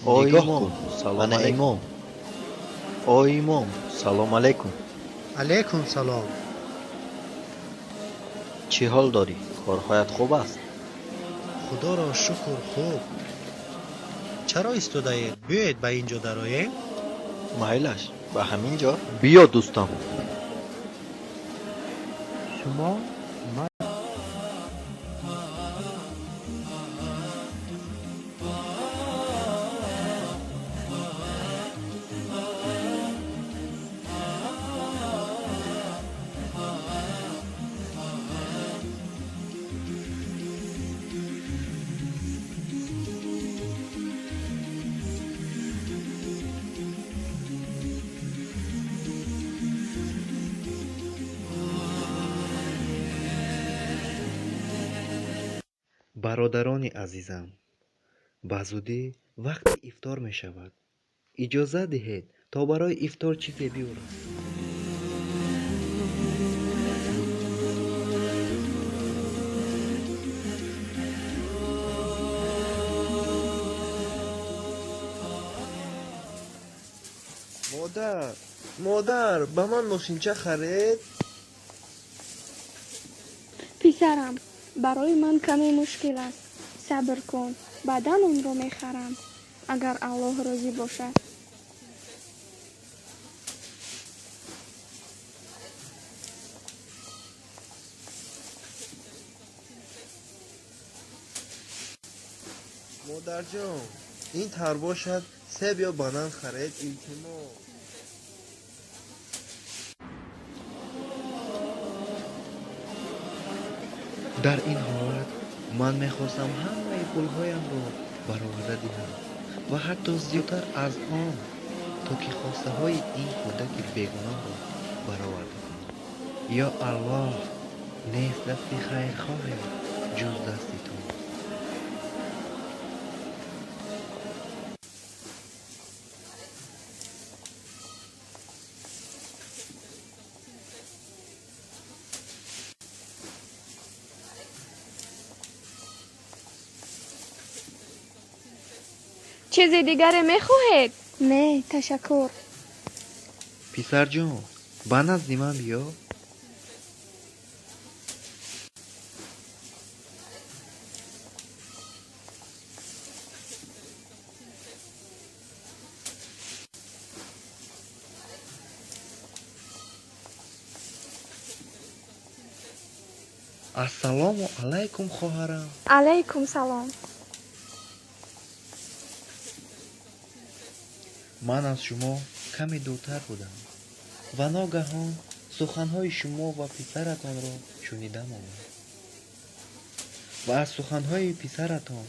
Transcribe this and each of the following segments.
Нигоҳ кун, ана имом. О имом, салом алайкум. Алайкум салом. Чӣ ҳол дорӣ? Корҳоят хуб аст? Худоро шукр, хуб. Чаро истодаед? Биёед ба ин ҷо дароем. Майлаш, ба ҳамин ҷо. Биё, дӯстам. Шумо Бародарони азизам, ба зудӣ вақти ифтор мешавад. Иҷозат диҳед, то барои ифтор чизе биёрам. Модар, модар, ба ман мошинча харед? Писарам, барои ман каме мушкил аст. Сабр кун, баъдан онро мехарам, агар Аллоҳ розӣ бошад. Модарҷон, ин тар бошад, себ ё банан харед, илтимос. Дар ин ҳолат ман мехостам ҳамаи пулҳоямро бароварда диҳам ва ҳатто зиёдтар аз он, то ки хостаҳои ин кӯдаки бегуноҳро бароварда кунам. Ё Аллоҳ, нест дасти хайрхоҳе ҷуз дасти ту. Чизи дигаре мехоҳед? Не, ташаккур. Писарҷон, ба назди ман биё. Ассалому алайкум, хоҳарам. Алайкум салом. Ман аз шумо каме дуртар будам ва ногаҳон суханҳои шумо ва писаратонро шунида мондам ва аз суханҳои писаратон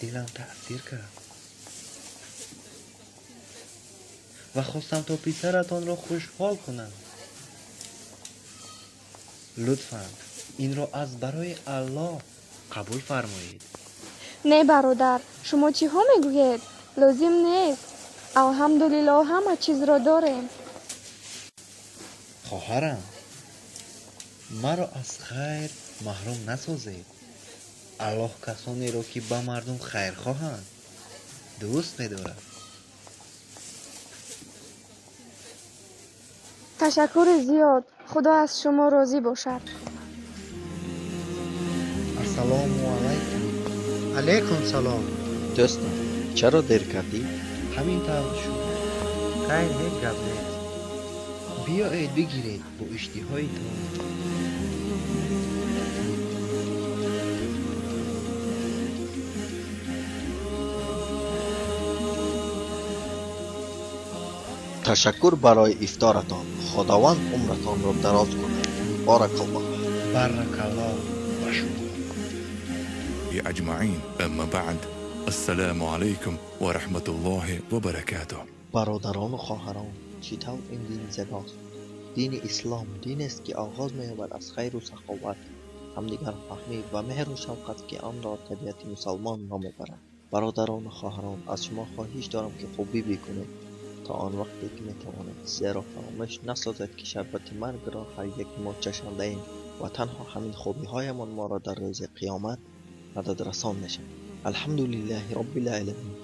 дилам таъсир кард ва хостам то писаратонро хушҳол кунам. Лутфан инро аз барои Аллоҳ қабул фармоед. Не, бародар, шумо чиҳо мегӯед? Лозим нест. Алҳамдулиллоҳ, ҳама чизро дорем. Хоҳарам, маро аз хайр маҳрум насозед. Аллоҳ касонеро, ки ба мардум хайрхоҳанд, дӯст медорад. Ташаккури зиёд. Худо аз шумо розӣ бошад. Ассалому алайкум. Алайкум салом. Дӯстам, чаро дер кардӣ? Ҳамин тавр шуд. Хайр, ҳеҷ гап нест. Биёед бигиред бо иштиҳоитон. Ташаккур барои ифторатон. Худованд умратонро дароз кунад. Баракаллоҳ. Баракаллоҳ ба шумо. أجمعين. أما بعد، السلام عليكم ورحمة الله وبركاته. Бародарону хоҳарон, чӣ тавр ин дин зебост? Дини ислом динест, ки оғоз меёбад аз хайру саховат, ҳамдигарфаҳмӣ ва меҳру шафқат, ки онро табиати мусалмон ном мебарад. Бародарону хоҳарон, аз шумо хоҳиш дорам, ки хубӣ бикунед то он вақте ки метавонед, зеро фаромӯш насозед, ки шарбати маргро ҳар яки мо чашандаем ва танҳо ҳамин хубиҳоямон моро дар рӯзи қиёмат мададрасан мешавад. Алҳамду лиллаҳи роббил оламин.